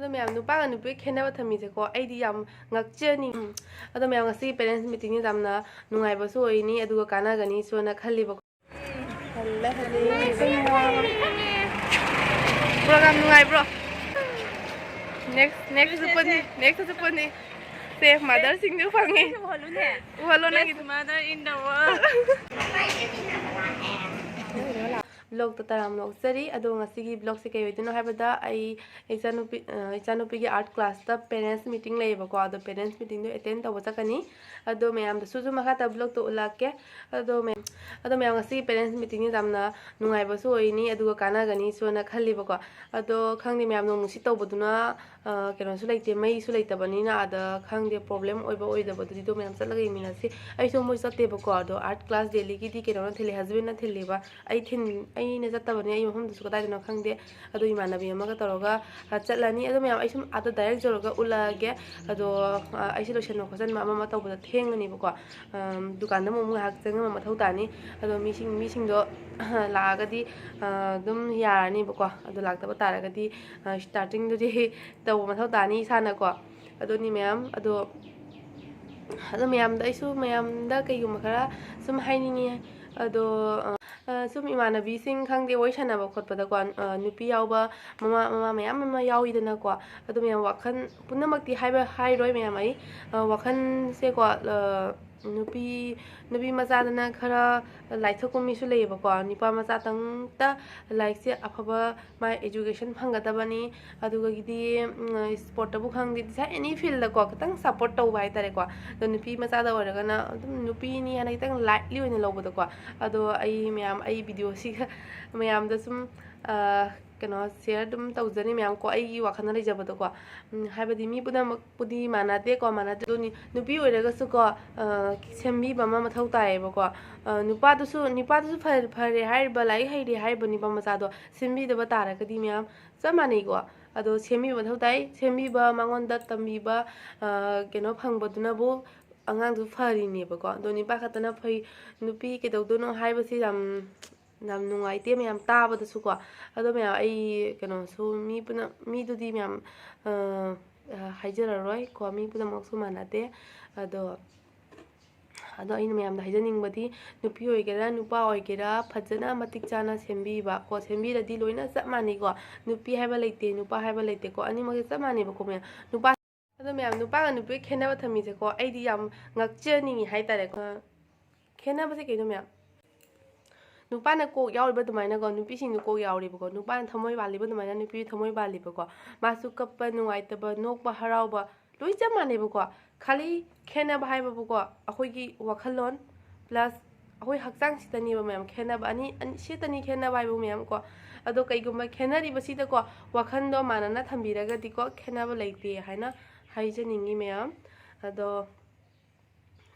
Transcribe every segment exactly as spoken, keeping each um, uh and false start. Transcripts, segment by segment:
ꯑꯗꯣ ꯃꯌꯥꯝ, ꯅꯨꯄꯥꯒ ꯅꯨꯄꯤꯒ ꯈꯦꯠꯅꯕ ꯊꯝꯃꯤꯁꯦꯀꯣ, ꯑꯩꯗꯤ ꯌꯥꯝ ꯉꯛꯆꯅꯤ꯫ ꯎꯝ꯫ ꯑꯗꯣ ꯃꯌꯥꯝ, ꯉꯁꯤꯒꯤ parents meeting ꯁꯦ ꯌꯥꯝꯅ ꯅꯨꯡꯉꯥꯏꯕꯁꯨ ꯑꯣꯏꯅꯤ, ꯑꯗꯨꯒ ꯀꯥꯟꯅꯒꯅꯤꯁꯨꯅ ꯈꯜꯂꯤꯕꯀꯣ꯫ ꯍꯜꯂꯦ, ꯍꯜꯂꯦ꯫ Program ꯅꯨꯡꯉꯥꯏꯕ꯭ꯔꯣ? Next, next ꯁꯨ ꯄꯨꯟꯅꯤ, next ꯁꯨ ꯄꯨꯟꯅꯤ꯫ ꯁꯦ, mother ꯁꯤꯡꯁꯨ ꯐꯪꯉꯤ꯫ ꯎꯍꯜꯂꯣ ꯅꯪꯒꯤ꯫ Best mother in the world꯫ Vlog ꯇ ꯇꯔꯥꯝꯅ ꯑꯣꯛꯆꯔꯤ꯫ ꯑꯗꯣ ꯉꯁꯤꯒꯤ vlog ꯁꯦ ꯀꯩ ꯑꯣꯏꯗꯣꯏꯅꯣ ꯍꯥꯏꯕꯗ, ꯑꯩ ꯏꯆꯥꯅꯨꯄꯤ, ꯑ, ꯏꯆꯥꯅꯨꯄꯤꯒꯤ art class ꯇ parents meeting ꯂꯩꯌꯦꯕꯀꯣ꯫ ꯑꯗꯣ parents meeting ꯗꯣ attend ꯇꯧꯕ ꯆꯠꯀꯅꯤ꯫ ꯑꯗꯣ ꯃꯌꯥꯝꯗꯁꯨ ꯑꯗꯨꯝ ꯃꯈꯥ ꯇꯥꯕ vlog ꯇ ꯎꯠꯂꯛꯀꯦ꯫ ꯑꯗꯣ ꯃꯌꯥꯝ, ꯑꯗꯣ ꯃꯌꯥꯝ, ꯉꯁꯤꯒꯤ parents meeting ꯁꯦ ꯌꯥꯝꯅ ꯅꯨꯡꯉꯥꯏꯕꯁꯨ ꯑꯣꯏꯅꯤ, ꯑꯗꯨꯒ ꯀꯥꯟꯅꯒꯅꯤꯁꯨꯅ ꯈꯜꯂꯤꯕꯀꯣ꯫ ꯑꯗꯣ ꯈꯪꯗꯦ ꯃꯌꯥꯝ, ꯅꯣꯡ ꯅꯨꯡꯁꯤꯠ ꯇꯧꯕꯗꯨꯅ, ꯑ, ꯀꯩꯅꯣꯁꯨ ꯂꯩꯇꯦ, ꯃꯩꯁꯨ ꯂꯩꯇꯕꯅꯤꯅ ꯑꯥꯗ ꯈꯪꯗꯦ problem ꯑꯣꯏꯕ ꯑꯣꯏꯗꯕꯗꯨꯗꯤ꯫ ꯑꯗꯣ ꯃꯌꯥꯝ ꯆꯠꯂꯒ ꯌꯦꯡꯃꯤꯟꯅꯁꯤ꯫ ꯑꯩꯁꯨ ꯃꯣꯏ ꯆꯠꯇꯦꯕꯀꯣ꯫ ꯑꯗꯣ art class ꯗꯦꯜꯂꯤꯒꯤꯗꯤ ꯀꯩꯅꯣꯅ ꯊꯤꯜꯂꯤ, husband ꯅ ꯊꯤꯜꯂꯤꯕ꯫ ꯑꯩ ꯊꯤꯟ-, ꯑꯩꯅ ꯆꯠꯇꯕꯅꯤꯅ ꯑꯩ ꯃꯐꯝꯗꯨꯁꯨ ꯀꯗꯥꯏꯗꯅꯣ ꯈꯪꯗꯦ꯫ ꯑꯗꯣ ꯏꯃꯥꯟꯅꯕꯤ ꯑꯃꯒ ꯇꯧꯔꯒ, ꯑ, ꯆꯠꯂꯅꯤ꯫ ꯑꯗꯣ ꯃꯌꯥꯝ, ꯑꯩ ꯁꯨꯝ ꯑꯥꯗ direct ꯌꯧꯔꯒ ꯎꯠꯂꯛꯑꯒꯦ꯫ ꯑꯗꯣ, ꯑ, ꯑꯩꯁꯨ ꯂꯣꯏꯁꯟꯕ ꯈꯣꯠꯆꯟꯕ ꯑꯃ ꯑꯃ ꯇꯧꯕꯗ ꯊꯦꯡꯉꯅꯤꯕꯀꯣ꯫ ꯑꯝ, ꯗꯨꯀꯥꯟꯗ ꯑꯃꯨꯛ ꯉꯥꯏꯍꯥꯛ ꯆꯪꯉꯝꯕ ꯃꯊꯧ ꯇꯥꯅꯤ꯫ ꯑꯗꯣ ꯃꯤꯁꯤꯡ, ꯃꯤꯁꯤꯡꯗꯣ ꯂꯥꯛꯑꯒꯗꯤ, ꯑ, ꯑꯗꯨꯝ ꯌꯥꯔꯅꯤꯕꯀꯣ꯫ ꯑꯗꯣ ꯂꯥꯛꯇꯕ ꯇꯥꯔꯒꯗꯤ, ꯑ, starting ꯗꯨꯗꯤ ꯇꯧꯕ ꯃꯊꯧ ꯇꯥꯅꯤ ꯏꯁꯥꯅꯀꯣ꯫ ꯑꯗꯨꯅꯤ ꯃꯌꯥꯝ꯫ ꯑꯗꯣ, ꯑꯗꯣ ꯃꯌꯥꯝꯗ, ꯑꯩꯁꯨ ꯃꯌꯥꯝꯗ ꯀꯩꯒꯨꯝꯕ ꯈꯔ ꯁꯨꯝ ꯍꯥꯏꯅꯤꯡꯉꯤ꯫ ꯑꯗꯣ, ꯑ, ꯑ, ꯁꯨꯝ ꯏꯃꯥꯟꯅꯕꯤꯁꯤꯡ ꯈꯪꯗꯦ, ꯋꯥꯔꯤ ꯁꯥꯟꯅꯕ ꯈꯣꯠꯄꯗꯀꯣ, ꯑ, ꯅꯨꯄꯤ ꯌꯥꯎꯕ ꯃꯃꯥ, ꯃꯃꯥ ꯃꯌꯥꯝ ꯑꯃ ꯌꯥꯎꯋꯤꯗꯅꯀꯣ꯫ ꯑꯗꯣ ꯃꯌꯥꯝ, ꯋꯥꯈꯜ ꯄꯨꯝꯅꯃꯛꯇꯤ ꯍꯥꯏꯕ, ꯍꯥꯏꯔꯣꯏ ꯃꯌꯥꯝ꯫ ꯑꯩ, ꯑ, ꯋꯥꯈꯜꯁꯦꯀꯣ, ꯑ, ꯅꯨꯄꯤ, ꯅꯨꯄꯤ ꯃꯆꯥꯗꯅ ꯈꯔ ꯂꯥꯏꯊꯣꯛꯄ ꯃꯤꯁꯨ ꯂꯩꯌꯦꯕꯀꯣ꯫ ꯅꯨꯄꯥ ꯃꯆꯥꯇꯪꯇ ꯂꯥꯏꯔꯤꯛꯁꯦ ꯑꯐꯕ, ꯃꯥ education ꯐꯪꯒꯗꯕꯅꯤ, ꯑꯗꯨꯒꯤꯗꯤ, ꯎꯝ, sport ꯇꯕꯨ ꯈꯪꯗꯦ, ꯗꯤꯁꯥ any field ꯗꯀꯣ ꯈꯤꯇꯪ support ꯇꯧꯕ ꯍꯥꯏꯇꯥꯔꯦꯀꯣ꯫ ꯑꯗꯣ ꯅꯨꯄꯤ ꯃꯆꯥꯗ ꯑꯣꯏꯔꯒꯅ ꯑꯗꯨꯝ ꯅꯨꯄꯤꯅꯤ ꯍꯥꯏꯅ ꯈꯤꯇꯪ lightly ꯑꯣꯏꯅ ꯂꯧꯕꯗꯀꯣ꯫ ꯑꯗꯣ ꯑꯩ ꯃꯌꯥꯝ, ꯑꯩ video ꯁꯤꯒ ꯃꯌꯥꯝꯗ ꯁꯨꯝ, ꯑ, ꯀꯩꯅꯣ, share ꯑꯗꯨꯝ ꯇꯧꯖꯅꯤ ꯃꯌꯥꯝ ꯀꯣ, ꯑꯩꯒꯤ ꯋꯥꯈꯜꯅ ꯂꯩꯖꯕꯗꯣꯀꯣ꯫ ꯎꯝ, ꯍꯥꯏꯕꯗꯤ ꯃꯤ ꯄꯨꯝꯅꯃꯛꯄꯨꯗꯤ ꯃꯥꯟꯅꯗꯦꯀꯣ, ꯃꯥꯟꯅꯗꯦ꯫ ꯑꯗꯨꯅꯤ, ꯅꯨꯄꯤ ꯑꯣꯏꯔꯒꯁꯨꯀꯣ, ꯑ, ꯁꯦꯝꯕꯤꯕ ꯑꯃ ꯃꯊꯧ ꯇꯥꯏꯌꯦꯕꯀꯣ꯫ ꯑ, ꯅꯨꯄꯥꯗꯨꯁꯨ, ꯅꯨꯄꯥꯗꯨꯁꯨ ꯐ-, ꯐꯔꯦ ꯍꯥꯏꯔꯤꯕ, ꯂꯥꯏꯔꯤꯛ ꯍꯩꯔꯦ ꯍꯥꯏꯔꯤꯕ ꯅꯨꯄꯥ ꯃꯆꯥꯗꯣ ꯁꯦꯝꯕꯤꯗꯕ ꯇꯥꯔꯒꯗꯤ ꯃꯌꯥꯝ ꯆꯞ ꯃꯥꯟꯅꯩꯀꯣ꯫ ꯑꯗꯣ ꯁꯦꯝꯕꯤꯕ ꯃꯊꯧ ꯇꯥꯏ꯫ ꯁꯦꯝꯕꯤꯕ, ꯃꯉꯣꯟꯗ ꯇꯝꯕꯤꯕ, ꯑ, ꯀꯩꯅꯣ ꯐꯪꯕꯗꯨꯅꯕꯨ ꯑꯉꯥꯡꯗꯨ ꯐꯔꯤꯅꯦꯕꯀꯣ꯫ ꯑꯗꯣ ꯅꯨꯄꯥ ꯈꯛꯇꯅ ꯐꯩ, ꯅꯨꯄꯤ ꯀꯩꯗꯧꯗꯣꯏꯅꯣ ꯍꯥꯏꯕꯁꯤ ꯌꯥꯝ ꯌꯥꯝ ꯅꯨꯡꯉꯥꯏꯇꯦ ꯃꯌꯥꯝ ꯇꯥꯕꯗꯁꯨꯀꯣ꯫ ꯑꯗꯣ ꯃꯌꯥꯝ, ꯑꯩ ꯀꯩꯅꯣꯁꯨ, ꯃꯤ ꯄꯨꯝꯅ-, ꯃꯤꯗꯨꯗꯤ ꯃꯌꯥꯝ, ꯑ, ꯑ, ꯍꯥꯏꯖꯔꯔꯣꯏꯀꯣ, ꯃꯤ ꯄꯨꯝꯅꯃꯛꯁꯨ ꯃꯥꯟꯅꯗꯦ꯫ ꯑꯗꯣ, ꯑꯗꯣ ꯑꯩꯅ ꯃꯌꯥꯝꯗ ꯍꯥꯏꯖꯅꯤꯡꯕꯗꯤ, ꯅꯨꯄꯤ ꯑꯣꯏꯒꯦꯔꯥ ꯅꯨꯄꯥ ꯑꯣꯏꯒꯦꯔꯥ, ꯐꯖꯅ ꯃꯇꯤꯛ ꯆꯥꯅ ꯁꯦꯝꯕꯤꯕ ꯀꯣ, ꯁꯦꯝꯕꯤꯔꯗꯤ ꯂꯣꯏꯅ ꯆꯞ ꯃꯥꯟꯅꯩꯀꯣ꯫ ꯅꯨꯄꯤ ꯍꯥꯏꯕ ꯂꯩꯇꯦ, ꯅꯨꯄꯥ ꯍꯥꯏꯕ ꯂꯩꯇꯦꯀꯣ, ꯑꯅꯤꯃꯛꯁꯦ ꯆꯞ ꯃꯥꯟꯅꯩꯕꯀꯣ ꯃꯌꯥꯝ꯫ ꯅꯨꯄꯥ ꯑꯗꯣ ꯃꯌꯥꯝ, ꯅꯨꯄꯥꯒ ꯅꯨꯄꯤꯒ ꯈꯦꯠꯅꯕ ꯊꯝꯃꯤꯁꯦꯀꯣ, ꯑꯩꯗꯤ ꯌꯥꯝ ꯉꯛꯆꯅꯤꯡꯉꯤ ꯍꯥꯏꯇꯥꯔꯦꯀꯣ꯫ ꯈꯦꯠꯅꯕꯁꯦ ꯀꯩꯅꯣ ꯃꯌꯥꯝ? ꯅꯨꯄꯥꯅ ꯀꯣꯛ ꯌꯥꯎꯔꯤꯕ ꯑꯗꯨꯃꯥꯏꯅꯀꯣ, ꯅꯨꯄꯤꯁꯤꯡꯁꯨ ꯀꯣꯛ ꯌꯥꯎꯔꯤꯕꯀꯣ꯫ ꯅꯨꯄꯥꯅ ꯊꯃꯣꯏ ꯄꯥꯜꯂꯤꯕ ꯑꯗꯨꯃꯥꯏꯅ ꯅꯨꯄꯤ ꯊꯃꯣꯏ ꯄꯥꯜꯂꯤꯕꯀꯣ꯫ ꯃꯥꯁꯨ ꯀꯞꯄ, ꯅꯨꯡꯉꯥꯏꯇꯕ, ꯅꯣꯛꯄ, ꯍꯔꯥꯎꯕ, ꯂꯣꯏ ꯆꯞ ꯃꯥꯟꯅꯩꯕꯀꯣ꯫ ꯈꯥꯂꯤ ꯈꯦꯠꯅꯕ ꯍꯥꯏꯕꯕꯨꯀꯣ, ꯑꯩꯈꯣꯏꯒꯤ ꯋꯥꯈꯜꯂꯣꯟ plus ꯑꯩꯈꯣꯏ ꯍꯛꯆꯥꯡꯁꯤꯗꯅꯦꯕ ꯃꯌꯥꯝ ꯈꯦꯠꯅꯕ꯫ ꯑꯅꯤ, ꯑꯅꯤ, ꯁꯤꯇꯅꯤ ꯈꯦꯠꯅꯕ ꯍꯥꯏꯕꯨ ꯃꯌꯥꯝꯀꯣ꯫ ꯑꯗꯣ ꯀꯩꯒꯨꯝꯕ ꯈꯦꯠꯅꯔꯤꯕꯁꯤꯗꯀꯣ, ꯋꯥꯈꯜꯗꯣ ꯃꯥꯟꯅꯅ ꯊꯝꯕꯤꯔꯒꯗꯤꯀꯣ, ꯈꯦꯠꯅꯕ ꯂꯩꯇꯦ ꯍꯥꯏꯅ ꯍꯥꯏꯖꯅꯤꯡꯉꯤ ꯃꯌꯥꯝ꯫ ꯑꯗꯣ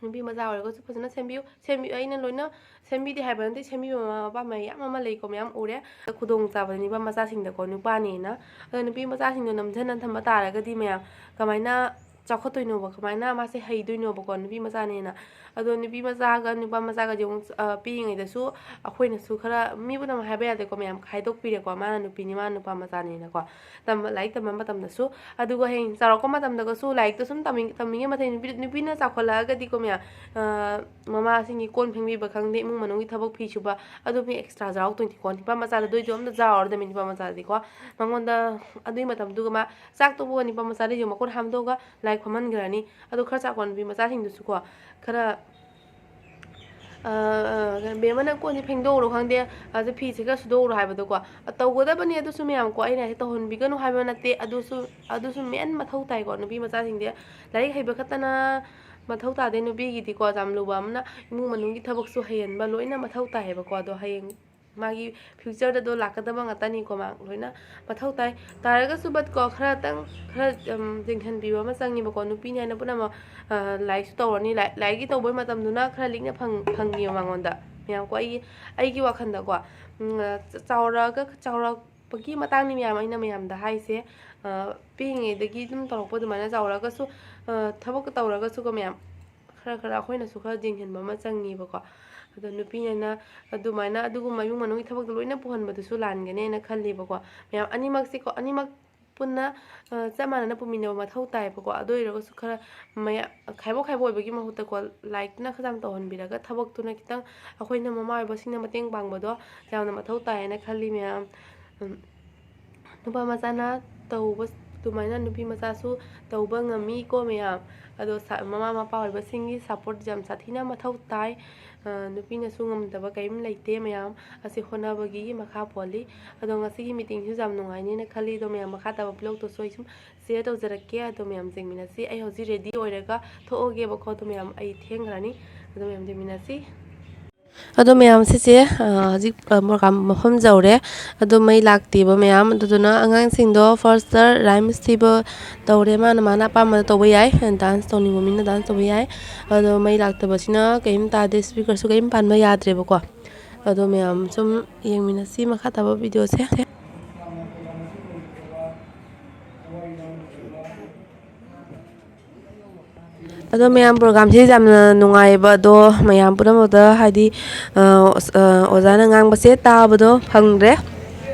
ꯅꯨꯄꯤ ꯃꯆꯥ ꯑꯣꯏꯔꯒꯁꯨ ꯐꯖꯅ ꯁꯦꯝꯕꯤꯌꯨ꯫ ꯁꯦꯝꯕꯤ-, ꯑꯩꯅ ꯂꯣꯏꯅ ꯁꯦꯝꯕꯤꯗꯦ ꯍꯥꯏꯕ ꯅꯠꯇꯦ, ꯁꯦꯝꯕꯤꯕ ꯃꯃꯥ ꯃꯄꯥ ꯃꯌꯥꯝ ꯑꯃ ꯂꯩꯀꯣ, ꯃꯌꯥꯝ ꯎꯔꯦ꯫ ꯈꯨꯗꯣꯡꯆꯥꯕꯅꯤꯕ ꯃꯆꯥꯁꯤꯡꯗꯀꯣ, ꯅꯨꯄꯥꯅꯦꯅ꯫ ꯑꯗꯣ ꯅꯨꯄꯤ ꯃꯆꯥꯁꯤꯡꯗꯣ ꯅꯝꯊꯅ ꯊꯝꯕ ꯇꯥꯔꯒꯗꯤ ꯃꯌꯥꯝ ꯀꯃꯥꯏꯅ ꯆꯥꯎꯈꯠꯇꯣꯏꯅꯣꯕ? ꯀꯃꯥꯏꯅ ꯃꯥꯁꯦ ꯍꯩꯗꯣꯏꯅꯣꯕꯀꯣ, ꯅꯨꯄꯤ ꯃꯆꯥꯅꯦꯅ? ꯑꯗꯣ ꯅꯨꯄꯤ ꯃꯆꯥꯒ ꯅꯨꯄꯥ ꯃꯆꯥꯒꯗꯤ ꯑꯃꯨꯛ, ꯑ, ꯄꯤꯛꯏꯉꯩꯗꯁꯨ ꯑꯩꯈꯣꯏꯅꯁꯨ ꯈꯔ, ꯃꯤ ꯄꯨꯝꯅꯃꯛ ꯍꯥꯏꯕ ꯌꯥꯗꯦꯀꯣ ꯃꯌꯥꯝ, ꯈꯥꯏꯗꯣꯛꯄꯤꯔꯦꯀꯣ, ꯃꯥꯅ ꯅꯨꯄꯤꯅꯤ, ꯃꯥꯅ ꯅꯨꯄꯥ ꯃꯆꯥꯅꯦꯅꯀꯣ꯫ ꯇꯝꯕ, ꯂꯥꯏꯔꯤꯛ ꯇꯝꯕ ꯃꯇꯝꯗꯁꯨ꯫ ꯑꯗꯨꯒ ꯍꯌꯦꯡ ꯆꯥꯎꯔꯛꯄ ꯃꯇꯝꯗꯒꯁꯨ ꯂꯥꯏꯔꯤꯛꯇꯣ ꯁꯨꯝ ꯇꯝꯃꯤ-, ꯇꯝꯃꯤꯉꯩ ꯃꯇꯝ ꯅꯨꯄꯤ-, ꯅꯨꯄꯤꯅ ꯆꯥꯎꯈꯠꯂꯛꯑꯒꯗꯤꯀꯣ ꯃꯌꯥꯝ, ꯑ, ꯃꯃꯥꯁꯤꯡꯒꯤ ꯀꯣꯟ ꯐꯦꯡꯕꯤꯕ ꯈꯪꯗꯦ, ꯏꯃꯨꯡ ꯃꯅꯨꯡꯒꯤ ꯊꯕꯛ ꯐꯤ ꯁꯨꯕ, ꯑꯗꯨ ꯃꯤ extra ꯌꯥꯎꯔꯛꯇꯣꯏꯅꯤꯀꯣ꯫ ꯅꯨꯄꯥ ꯃꯆꯥꯗ ꯑꯗꯨꯏꯗꯣ ꯑꯝꯇ ꯌꯥꯎꯔꯗꯕꯅꯤ, ꯅꯨꯄꯥ ꯃꯆꯥꯗꯤꯀꯣ꯫ ꯃꯉꯣꯟꯗ ꯑꯗꯨꯒꯤ ꯃꯇꯝꯗꯨꯒ ꯃꯥ ꯆꯥꯛ ꯇꯣꯛꯄꯒ ꯅꯨꯄꯥ ꯃꯆꯥꯗ ꯌꯨꯝ ꯃꯈꯨꯠ ꯍꯥꯝꯗꯣꯛꯑꯒ ꯂꯥꯏꯔꯤꯛ ꯐꯝꯍꯟꯈ꯭ꯔꯅꯤ꯫ ꯑꯗꯣ ꯈꯔ ꯆꯥꯎꯕ ꯅꯨꯄꯤ ꯃꯆꯥꯁꯤꯡꯗꯨꯁꯨꯀꯣ, ꯈꯔ, ꯑ, ꯑ, ꯕꯦꯝꯃ ꯅꯪ ꯀꯣꯟꯁꯦ ꯐꯦꯡꯗꯣꯛꯎꯔꯣ ꯈꯪꯗꯦ, ꯑꯗ ꯐꯤꯁꯦ ꯈꯔ ꯁꯨꯗꯣꯛꯎꯔꯣ ꯍꯥꯏꯕꯗꯣꯀꯣ꯫ ꯑ, ꯇꯧꯒꯗꯕꯅꯤ ꯑꯗꯨꯁꯨ ꯃꯌꯥꯝꯀꯣ꯫ ꯑꯩꯅ ꯍꯥꯏꯁꯦ ꯇꯧꯍꯟꯕꯤꯒꯅꯨ ꯍꯥꯏꯕ ꯅꯠꯇꯦ, ꯑꯗꯨꯁꯨ, ꯑꯗꯨꯁꯨ main ꯃꯊꯧ ꯇꯥꯏꯀꯣ ꯅꯨꯄꯤ ꯃꯆꯥꯁꯤꯡꯁꯦ꯫ ꯂꯥꯏꯔꯤꯛ ꯍꯩꯕ ꯈꯛꯇꯅ ꯃꯊꯧ ꯇꯥꯗꯦ ꯅꯨꯄꯤꯒꯤꯗꯤꯀꯣ, ꯌꯥꯝ ꯂꯨꯕ ꯑꯃꯅ ꯏꯃꯨꯡ ꯃꯅꯨꯡꯒꯤ ꯊꯕꯛꯁꯨ ꯍꯩꯍꯟꯕ ꯂꯣꯏꯅ ꯃꯊꯧ ꯇꯥꯏꯌꯦꯕꯀꯣ꯫ ꯑꯗꯣ ꯍꯌꯦꯡ ꯃꯥꯒꯤ future ꯗꯣ ꯂꯥꯛꯀꯗꯕ ꯉꯥꯛꯇꯅꯤꯀꯣ, ꯃꯥ ꯂꯣꯏꯅ ꯃꯊꯧ ꯇꯥꯏ꯫ ꯇꯥꯔꯒꯁꯨ but ꯀꯣ, ꯈꯔꯇꯪ, ꯈꯔ, ꯎꯝ, ꯌꯦꯡꯁꯤꯟꯕꯤꯕ ꯑꯃ ꯆꯪꯉꯤꯕꯀꯣ꯫ ꯅꯨꯄꯤꯅꯤ ꯍꯥꯏꯅ ꯄꯨꯝꯅꯃꯛ, ꯑ, ꯂꯥꯏꯔꯤꯛꯁꯨ ꯇꯧꯔꯅꯤ, ꯂꯥꯏ-, ꯂꯥꯏꯔꯤꯛꯀꯤ ꯇꯧꯕꯩ ꯃꯇꯝꯗꯨꯅ ꯈꯔ ꯂꯤꯛꯅ ꯐꯪ-, ꯐꯪꯉꯦꯕ ꯃꯉꯣꯟꯗ꯫ ꯃꯌꯥꯝꯀꯣ, ꯑꯩꯒꯤ, ꯑꯩꯒꯤ ꯋꯥꯈꯜꯗꯀꯣ, ꯎꯝ, ꯑ, ꯆ-, ꯆꯥꯎꯔꯛꯑꯒ, ꯆꯥꯎꯔꯛꯄꯒꯤ ꯃꯇꯥꯡꯅꯤ ꯃꯌꯥꯝ ꯑꯩꯅ ꯃꯌꯥꯝꯗ ꯍꯥꯏꯁꯦ꯫ ꯑ, ꯄꯤꯛꯏꯉꯩꯗꯒꯤ ꯑꯗꯨꯝ ꯇꯧꯔꯛꯄ ꯑꯗꯨꯃꯥꯏꯅ ꯆꯥꯎꯔꯛꯑꯒꯁꯨ, ꯑ, ꯊꯕꯛ ꯇꯧꯔꯒꯁꯨꯀꯣ ꯃꯌꯥꯝ, ꯈꯔ ꯈꯔ ꯑꯩꯈꯣꯏꯅꯁꯨ ꯈꯔ ꯌꯦꯡꯁꯤꯟꯕ ꯑꯃ ꯆꯪꯉꯦꯕꯀꯣ꯫ ꯑꯗꯣ ꯅꯨꯄꯤꯅ ꯑꯗꯨꯃꯥꯏꯅ ꯑꯗꯨꯒꯨꯝꯕ ꯏꯃꯨꯡ ꯃꯅꯨꯡꯒꯤ ꯊꯕꯛꯇ ꯂꯣꯏꯅ ꯄꯨꯍꯟꯕꯗꯨꯁꯨ ꯂꯥꯟꯒꯅꯦꯅ ꯈꯜꯂꯦꯕꯀꯣ꯫ ꯃꯌꯥꯝ ꯑꯅꯤꯃꯛꯁꯤꯀꯣ, ꯑꯅꯤꯃꯛ ꯄꯨꯟꯅ, ꯑ, ꯆꯞ ꯃꯥꯟꯅꯅ ꯄꯨꯃꯤꯟꯅꯕ ꯃꯊꯧ ꯇꯥꯏꯌꯦꯕꯀꯣ꯫ ꯑꯗꯨ ꯑꯣꯏꯔꯒꯁꯨ ꯈꯔ ꯃꯌꯥ-, ꯈꯥꯏꯕꯣꯛ ꯈꯥꯏꯕꯣꯛ ꯑꯣꯏꯕꯒꯤ ꯃꯍꯨꯠꯇꯀꯣ, ꯂꯥꯏꯛꯇꯅ ꯈꯔ ꯌꯥꯝ ꯇꯧꯍꯟꯕꯤꯔꯒ ꯊꯕꯛꯇꯨꯅ ꯈꯤꯇꯪ ꯑꯩꯈꯣꯏꯅ ꯃꯃꯥ ꯑꯣꯏꯕꯁꯤꯡꯅ ꯃꯇꯦꯡ ꯄꯥꯡꯕꯗꯣ ꯌꯥꯝꯅ ꯃꯊꯧ ꯇꯥꯏꯌꯦꯅ ꯈꯜꯂꯤ ꯃꯌꯥꯝ꯫ ꯎꯝ, ꯅꯨꯄꯥ ꯃꯆꯥꯅ ꯇꯧꯕ ꯑꯗꯨꯃꯥꯏꯅ ꯅꯨꯄꯤ ꯃꯆꯥꯁꯨ ꯇꯧꯕ ꯉꯝꯃꯤꯀꯣ ꯃꯌꯥꯝ꯫ ꯑꯗꯣ ꯁ-, ꯃꯃꯥ ꯃꯄꯥ ꯑꯣꯏꯕꯁꯤꯡꯒꯤ ꯁꯞꯄꯣꯔꯠ ꯌꯥꯝ ꯁꯥꯊꯤꯅ ꯃꯊꯧ ꯇꯥꯏ꯫ ꯑ, ꯅꯨꯄꯤꯅꯁꯨ ꯉꯝꯗꯕ ꯀꯔꯤꯝ ꯂꯩꯇꯦ ꯃꯌꯥꯝ꯫ ꯑꯁꯤ ꯍꯣꯠꯅꯕꯒꯤ ꯃꯈꯥ ꯄꯣꯜꯂꯤ꯫ ꯑꯗꯣ ꯉꯁꯤꯒꯤ ꯃꯤꯇꯤꯡꯁꯤꯁꯨ ꯌꯥꯝ ꯅꯨꯡꯉꯥꯏꯅꯦꯅ ꯈꯜꯂꯤ꯫ ꯑꯗꯣ ꯃꯌꯥꯝ ꯃꯈꯥ ꯇꯥꯕ ꯕ꯭ꯂꯣꯛꯇꯁꯨ ꯑꯩ ꯁꯨꯝ ꯁꯤꯌꯔ ꯇꯧꯖꯔꯛꯀꯦ꯫ ꯑꯗꯣ ꯃꯌꯥꯝ ꯌꯦꯡꯃꯤꯟꯅꯁꯤ꯫ ꯑꯩ ꯍꯧꯖꯤꯛ ꯔꯦꯗꯤ ꯑꯣꯏꯔꯒ ꯊꯣꯛꯑꯒꯦꯕꯀꯣ꯫ ꯑꯗꯣ ꯃꯌꯥꯝ ꯑꯩ ꯊꯦꯡꯈ꯭ꯔꯅꯤ꯫ ꯑꯗꯣ ꯃꯌꯥꯝ ꯌꯦꯡꯃꯤꯟꯅꯁꯤ꯫ ꯑꯗꯣ ꯃꯌꯥꯝ ꯁꯤꯁꯦ, ꯑ, ꯍꯧꯖꯤꯛ, ꯑ, ꯄ꯭ꯔꯣꯒ꯭ꯔꯥꯝ ꯃꯐꯝ ꯌꯧꯔꯦ꯫ ꯑꯗꯣ ꯃꯩ ꯂꯥꯛꯇꯦꯕ ꯃꯌꯥꯝ꯫ ꯑꯗꯨꯗꯨꯅ ꯑꯉꯥꯡꯁꯤꯡꯗꯣ ꯐꯥꯔꯁꯇ ꯔꯥꯏꯝꯁ ꯊꯤꯕ ꯇꯧꯔꯦ꯫ ꯃꯥꯅ, ꯃꯥꯅ ꯑꯄꯥꯝꯕꯗ ꯇꯧꯕ ꯌꯥꯏ꯫ ꯗꯥꯟꯁ ꯇꯧꯅꯤꯡꯕ ꯃꯤꯅ ꯗꯥꯟꯁ ꯇꯧꯕ ꯌꯥꯏ꯫ ꯑꯗꯣ ꯃꯩ ꯂꯥꯛꯇꯕꯁꯤꯅ ꯀꯔꯤꯝ ꯇꯥꯗꯦ꯫ ꯁ꯭ꯄꯤꯀꯔꯁꯨ ꯀꯔꯤꯝ ꯄꯥꯟꯕ ꯌꯥꯗ꯭ꯔꯦꯕꯀꯣ꯫ ꯑꯗꯣ ꯃꯌꯥꯝ ꯁꯨꯝ ꯌꯦꯡꯃꯤꯟꯅꯁꯤ ꯃꯈꯥ ꯇꯥꯕ ꯚꯤꯗꯤꯑꯣꯁꯦ꯫ ꯑꯗꯣ ꯃꯌꯥꯝ, ꯄ꯭ꯔꯣꯒ꯭ꯔꯥꯝꯁꯤ ꯌꯥꯝꯅ ꯅꯨꯡꯉꯥꯏꯕ꯫ ꯑꯗꯣ ꯃꯌꯥꯝ ꯄꯨꯝꯅꯃꯛꯇ ꯍꯥꯏꯗꯤ, ꯑ, ꯑꯣꯖꯥꯅ ꯉꯥꯡꯕꯁꯦ ꯇꯥꯕꯗꯣ ꯐꯪꯗ꯭ꯔꯦ꯫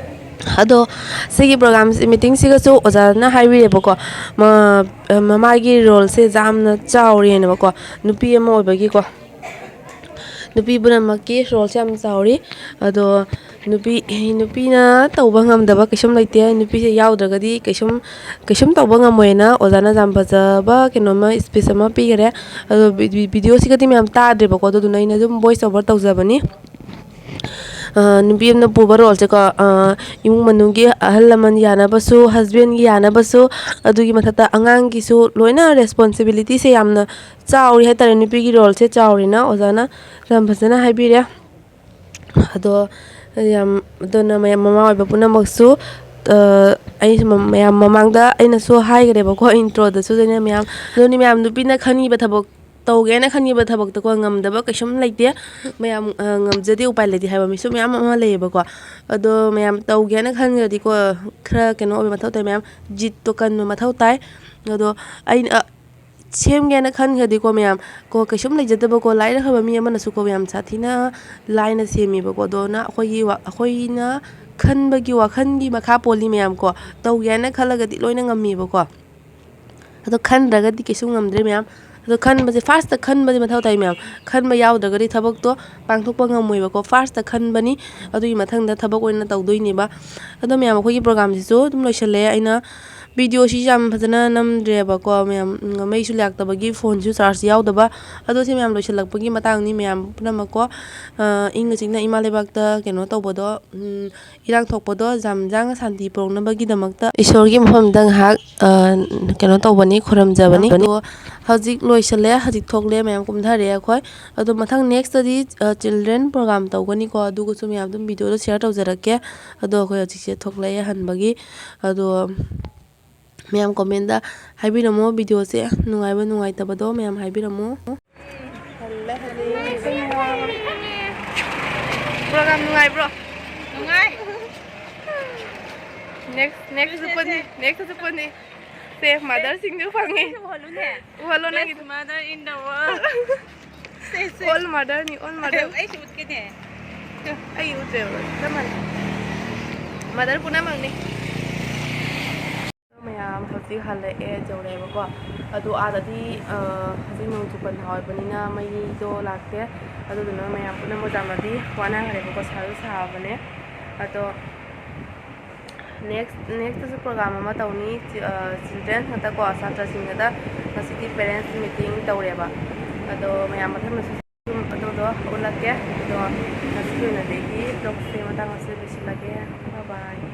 ꯑꯗꯣ ꯁꯤꯒꯤ ꯄ꯭ꯔꯣꯒ꯭ꯔꯥꯝꯁꯤ, ꯃꯤꯇꯤꯡꯁꯤꯒꯁꯨ ꯑꯣꯖꯥꯅ ꯍꯥꯏꯕꯤꯔꯦꯕꯀꯣ, ꯃ-, ꯃꯃꯥꯒꯤ ꯔꯣꯜꯁꯦ ꯌꯥꯝꯅ ꯆꯥꯎꯔꯦꯅꯕꯀꯣ, ꯅꯨꯄꯤ ꯑꯃ ꯑꯣꯏꯕꯒꯤꯀꯣ꯫ ꯅꯨꯄꯤ ꯄꯨꯝꯅꯃꯛꯀꯤ ꯔꯣꯜꯁꯦ ꯌꯥꯝ ꯆꯥꯎꯔꯤ꯫ ꯑꯗꯣ ꯅꯨꯄꯤ, ꯅꯨꯄꯤꯅ ꯇꯧꯕ ꯉꯝꯗꯕ ꯀꯩꯁꯨꯝ ꯂꯩꯇꯦ꯫ ꯅꯨꯄꯤꯁꯦ ꯌꯥꯎꯗ꯭ꯔꯒꯗꯤ ꯀꯩꯁꯨꯝ, ꯀꯩꯁꯨꯝ ꯇꯧꯕ ꯉꯝꯃꯣꯏꯅ ꯑꯣꯖꯥꯅ ꯌꯥꯝ ꯐꯖꯕ ꯀꯩꯅꯣꯝꯃ, ꯁ꯭ꯄꯤꯆ ꯑꯃ ꯄꯤꯈꯔꯦ꯫ ꯑꯗꯣ ꯚꯤ-, ꯚꯤ-, ꯚꯤꯗꯤꯑꯣꯁꯤꯒꯗꯤ ꯃꯌꯥꯝ ꯇꯥꯗ꯭ꯔꯦꯕꯀꯣ, ꯑꯗꯨꯗꯨꯅ ꯑꯩꯅ ꯑꯗꯨꯝ ꯚꯣꯏꯁ ꯑꯣꯚꯔ ꯇꯧꯖꯕꯅꯤ꯫ ꯑ, ꯅꯨꯄꯤ ꯑꯃꯅ ꯄꯨꯕ ꯔꯣꯜꯁꯦꯀꯣ, ꯑ, ꯏꯃꯨꯡ ꯃꯅꯨꯡꯒꯤ ꯑꯍꯜ ꯂꯃꯟ ꯌꯥꯅꯕꯁꯨ, ꯍꯁꯕꯦꯟꯒꯤ ꯌꯥꯅꯕꯁꯨ, ꯑꯗꯨꯒꯤ ꯃꯊꯛꯇ ꯑꯉꯥꯡꯒꯤꯁꯨ ꯂꯣꯏꯅ ꯔꯦꯁꯄꯣꯟꯁꯤꯕꯤꯂꯤꯇꯤꯁꯦ ꯌꯥꯝꯅ ꯆꯥꯎꯔꯤ ꯍꯥꯏꯇꯥꯔꯦ꯫ ꯅꯨꯄꯤꯒꯤ ꯔꯣꯜꯁꯦ ꯆꯥꯎꯔꯤꯅ ꯑꯣꯖꯥꯅ ꯌꯥꯝ ꯐꯖꯅ ꯍꯥꯏꯕꯤꯔꯦ꯫ ꯑꯗꯣ ꯌꯥꯝ, ꯑꯗꯨꯅ ꯃꯌꯥꯝ, ꯃꯃꯥ ꯑꯣꯏꯕ ꯄꯨꯝꯅꯃꯛꯁꯨ, ꯑ, ꯑꯩꯁꯨ ꯃ-, ꯃꯌꯥꯝ ꯃꯃꯥꯡꯗ ꯑꯩꯅꯁꯨ ꯍꯥꯏꯈ꯭ꯔꯦꯕꯀꯣ, ꯏꯟꯇ꯭ꯔꯣꯗꯁꯨ ꯑꯩꯅ ꯃꯌꯥꯝ, ꯑꯗꯨꯅꯤ ꯃꯌꯥꯝ, ꯅꯨꯄꯤꯅ ꯈꯟꯈꯤꯕ ꯊꯕꯛ, ꯇꯧꯒꯦꯅ ꯈꯟꯈꯤꯕ ꯊꯕꯛꯇꯀꯣ ꯉꯝꯗꯕ ꯀꯩꯁꯨꯝ ꯂꯩꯇꯦ꯫ ꯃꯌꯥꯝ, ꯑ, ꯉꯝꯖꯗꯦ, ꯎꯄꯥꯏ ꯂꯩꯇꯦ ꯍꯥꯏꯕ ꯃꯤꯁꯨ ꯃꯌꯥꯝ ꯑꯃ ꯂꯩꯌꯦꯕꯀꯣ꯫ ꯑꯗꯣ ꯃꯌꯥꯝ ꯇꯧꯒꯦꯅ ꯈꯟꯈ꯭ꯔꯗꯤꯀꯣ, ꯈꯔ ꯀꯩꯅꯣ ꯑꯣꯏꯕ ꯃꯊꯧ ꯇꯥꯏ ꯃꯌꯥꯝ, ꯖꯤꯠꯇꯣ ꯀꯟꯕ ꯃꯊꯧ ꯇꯥꯏ꯫ ꯑꯗꯣ ꯑꯩꯅ, ꯑ, ꯁꯦꯝꯒꯦꯅ ꯈꯟꯈ꯭ꯔꯗꯤꯀꯣ ꯃꯌꯥꯝ, ꯀꯣ ꯀꯩꯁꯨꯝ ꯂꯩꯖꯗꯕꯀꯣ ꯂꯥꯏꯔꯈ꯭ꯔꯕ ꯃꯤ ꯑꯃꯅꯁꯨꯀꯣ ꯃꯌꯥꯝ ꯁꯥꯊꯤꯅ ꯂꯥꯏꯅ ꯁꯦꯝꯃꯦꯕꯀꯣ꯫ ꯑꯗꯨꯅ ꯑꯩꯈꯣꯏꯒꯤ ꯋꯥ-, ꯑꯩꯈꯣꯏꯅ ꯈꯟꯕꯒꯤ ꯋꯥꯈꯜꯒꯤ ꯃꯈꯥ ꯄꯣꯜꯂꯤ ꯃꯌꯥꯝ ꯀꯣ꯫ ꯇꯧꯒꯦ ꯍꯥꯏꯅ ꯈꯜꯂꯒꯗꯤ ꯂꯣꯏꯅ ꯉꯝꯃꯦꯕꯀꯣ꯫ ꯑꯗꯣ ꯈꯟꯗ꯭ꯔꯒꯗꯤ ꯀꯩꯁꯨ ꯉꯝꯗ꯭ꯔꯦ ꯃꯌꯥꯝ꯫ ꯑꯗꯣ ꯈꯟꯕꯁꯦ, ꯐꯥꯔꯁꯇ ꯈꯟꯕꯁꯦ ꯃꯊꯧ ꯇꯥꯏ ꯃꯌꯥꯝ꯫ ꯈꯟꯕ ꯌꯥꯎꯗ꯭ꯔꯒꯗꯤ ꯊꯕꯛꯇꯣ ꯄꯥꯡꯊꯣꯛꯄ ꯉꯝꯃꯣꯏꯕꯀꯣ꯫ ꯐꯥꯔꯁꯇ ꯈꯟꯕꯅꯤ, ꯑꯗꯨꯒꯤ ꯃꯊꯪꯗ ꯊꯕꯛ ꯑꯣꯏꯅ ꯇꯧꯗꯣꯏꯅꯦꯕ꯫ ꯑꯗꯣ ꯃꯌꯥꯝ, ꯑꯩꯈꯣꯏꯒꯤ ꯄ꯭ꯔꯣꯒꯥꯝꯁꯤꯁꯨ ꯑꯗꯨꯝ ꯂꯣꯏꯁꯤꯜꯂꯦ꯫ ꯑꯩꯅ ꯚꯤꯗꯤꯑꯣꯁꯤꯁꯨ ꯌꯥꯝ ꯐꯖꯅ ꯅꯝꯗ꯭ꯔꯦꯕꯀꯣ ꯃꯌꯥꯝ, ꯎꯝ, ꯃꯩꯁꯨ ꯂꯥꯛꯇꯕꯒꯤ ꯐꯣꯟꯁꯨ ꯆꯥꯔꯖ ꯌꯥꯎꯗꯕ꯫ ꯑꯗꯣ ꯁꯤ ꯃꯌꯥꯝ ꯂꯣꯏꯁꯤꯜꯂꯛꯄꯒꯤ ꯃꯇꯥꯡꯅꯤ ꯃꯌꯥꯝ ꯄꯨꯝꯅꯃꯛꯀꯣ꯫ ꯑ, ꯏꯪꯅ ꯆꯤꯛꯅ ꯏꯃꯥ ꯂꯩꯕꯥꯛꯇ ꯀꯩꯅꯣ ꯇꯧꯕꯗꯣ, ꯎꯝ, ꯏꯔꯥꯡ ꯊꯣꯛꯄꯗꯣ ꯌꯥꯝ ꯌꯥꯡꯅ ꯁꯥꯟꯇꯤ ꯄꯨꯔꯛꯅꯕꯒꯤꯗꯃꯛꯇ ꯏꯁꯣꯔꯒꯤ ꯃꯐꯝꯗ ꯉꯥꯏꯍꯥꯛ, ꯑ, ꯀꯩꯅꯣ ꯇꯧꯕꯅꯤ, ꯈꯨꯔꯨꯝꯖꯕꯅꯤ꯫ ꯑꯗꯣ ꯍꯧꯖꯤꯛ ꯂꯣꯏꯁꯤꯜꯂꯦ, ꯍꯧꯖꯤꯛ ꯊꯣꯛꯂꯦ ꯃꯌꯥꯝ, ꯀꯨꯝꯊꯔꯦ ꯑꯩꯈꯣꯏ꯫ ꯑꯗꯣ ꯃꯊꯪ ꯅꯦꯛꯁꯇꯗꯤ, ꯑ, ꯆꯤꯜꯗ꯭ꯔꯦꯟ ꯄ꯭ꯔꯣꯒꯥꯝ ꯇꯧꯒꯅꯤꯀꯣ, ꯑꯗꯨꯒꯁꯨ ꯃꯌꯥꯝ ꯑꯗꯨꯝ ꯚꯤꯗꯤꯑꯣꯗꯣ ꯁꯤꯌꯔ ꯇꯧꯖꯔꯛꯀꯦ꯫ ꯑꯗꯣ ꯑꯩꯈꯣꯏ ꯍꯧꯖꯤꯛꯁꯦ ꯊꯣꯛꯂꯛꯑꯦ ꯍꯟꯕꯒꯤ꯫ ꯑꯗꯣ ꯃꯌꯥꯝ ꯀꯣꯃꯦꯟꯗ ꯍꯥꯏꯕꯤꯔꯝꯃꯣ ꯚꯤꯗꯤꯑꯣꯁꯦ ꯅꯨꯡꯉꯥꯏꯕ ꯅꯨꯡꯉꯥꯏꯇꯕꯗꯣ ꯃꯌꯥꯝ ꯍꯥꯏꯕꯤꯔꯝꯃꯣ꯫ ꯍꯜꯂꯦ ꯍꯧꯖꯤꯛ꯫ ꯄ꯭ꯔꯣꯒꯥꯝ ꯅꯨꯡꯉꯥꯏꯕ꯭ꯔꯣ? ꯅꯨꯡꯉꯥꯏ꯫ ꯅꯦꯛꯁ, ꯅꯦꯛꯁꯇꯁꯨ ꯄꯨꯟꯅꯤ, ꯅꯦꯛꯁꯇꯁꯨ ꯄꯨꯟꯅꯤ꯫ ꯁꯦ, ꯃꯥꯗꯔꯁꯤꯡꯁꯨ ꯐꯪꯉꯤ꯫ ꯎꯍꯜꯂꯨꯅꯦ꯫ ꯎꯍꯜꯂꯣ ꯅꯪꯒꯤ꯫ Best mother in the world. ꯁꯦ, ꯁꯦ꯫ ꯑꯣꯜ ꯃꯥꯗꯔꯅꯤ, ꯑꯣꯜ ꯃꯥꯗꯔ꯫ ꯑꯩꯁꯨ ꯎꯠꯀꯦꯅꯦ꯫ ꯑꯩ ꯎꯠꯇ꯭ꯔꯦꯕ, ꯆꯞ ꯃꯥꯟꯅꯩ꯫ ꯃꯥꯗꯔ ꯄꯨꯝꯅꯃꯛꯅꯤ꯫ ꯃꯌꯥꯝ ꯍꯧꯖꯤꯛ ꯍꯜꯂꯛꯑꯦ, ꯌꯧꯔꯛꯑꯦꯕꯀꯣ꯫ ꯑꯗꯣ ꯑꯥꯗꯗꯤ, ꯑ, ꯍꯧꯖꯤꯛ ꯅꯣꯡꯖꯨ ꯄꯟꯊꯥ ꯑꯣꯏꯕꯅꯤꯅ ꯃꯩꯗꯣ ꯂꯥꯛꯇꯦ꯫ ꯑꯗꯨꯗꯨꯅ ꯃꯌꯥꯝ ꯄꯨꯝꯅꯃꯛ ꯌꯥꯝꯅꯗꯤ ꯋꯥꯅꯈ꯭ꯔꯦꯕꯀꯣ, ꯁꯥꯁꯨ ꯁꯥꯕꯅꯦ꯫ ꯑꯗꯣ ꯅꯦꯛꯁ, ꯅꯦꯛꯁꯇꯁꯨ ꯄ꯭ꯔꯣꯒꯥꯝ ꯑꯃ ꯇꯧꯅꯤ꯫ ꯆꯤ-, ꯑ, ꯆꯤꯜꯗ꯭ꯔꯦꯟ ꯈꯛꯇꯀꯣ, ꯁꯥꯇ꯭ꯔꯁꯤꯡ ꯈꯛꯇ꯫ ꯉꯁꯤꯗꯤ ꯄꯦꯔꯦꯟꯁ ꯃꯤꯇꯤꯡ ꯇꯧꯔꯦꯕ꯫ ꯑꯗꯣ ꯃꯌꯥꯝ ꯃꯊꯪꯗꯁꯨ ꯑꯗꯨꯝ ꯑꯗꯨꯗꯣ ꯎꯠꯂꯛꯀꯦ꯫ ꯑꯗꯣ ꯉꯁꯤꯒꯤ ꯑꯣꯏꯅꯗꯤ ꯑꯩꯒꯤ ꯕ꯭ꯂꯣꯛꯁꯦ ꯃꯇꯥꯡ ꯑꯁꯤꯗ ꯂꯣꯏꯁꯤꯜꯂꯒꯦ꯫ Bye bye꯫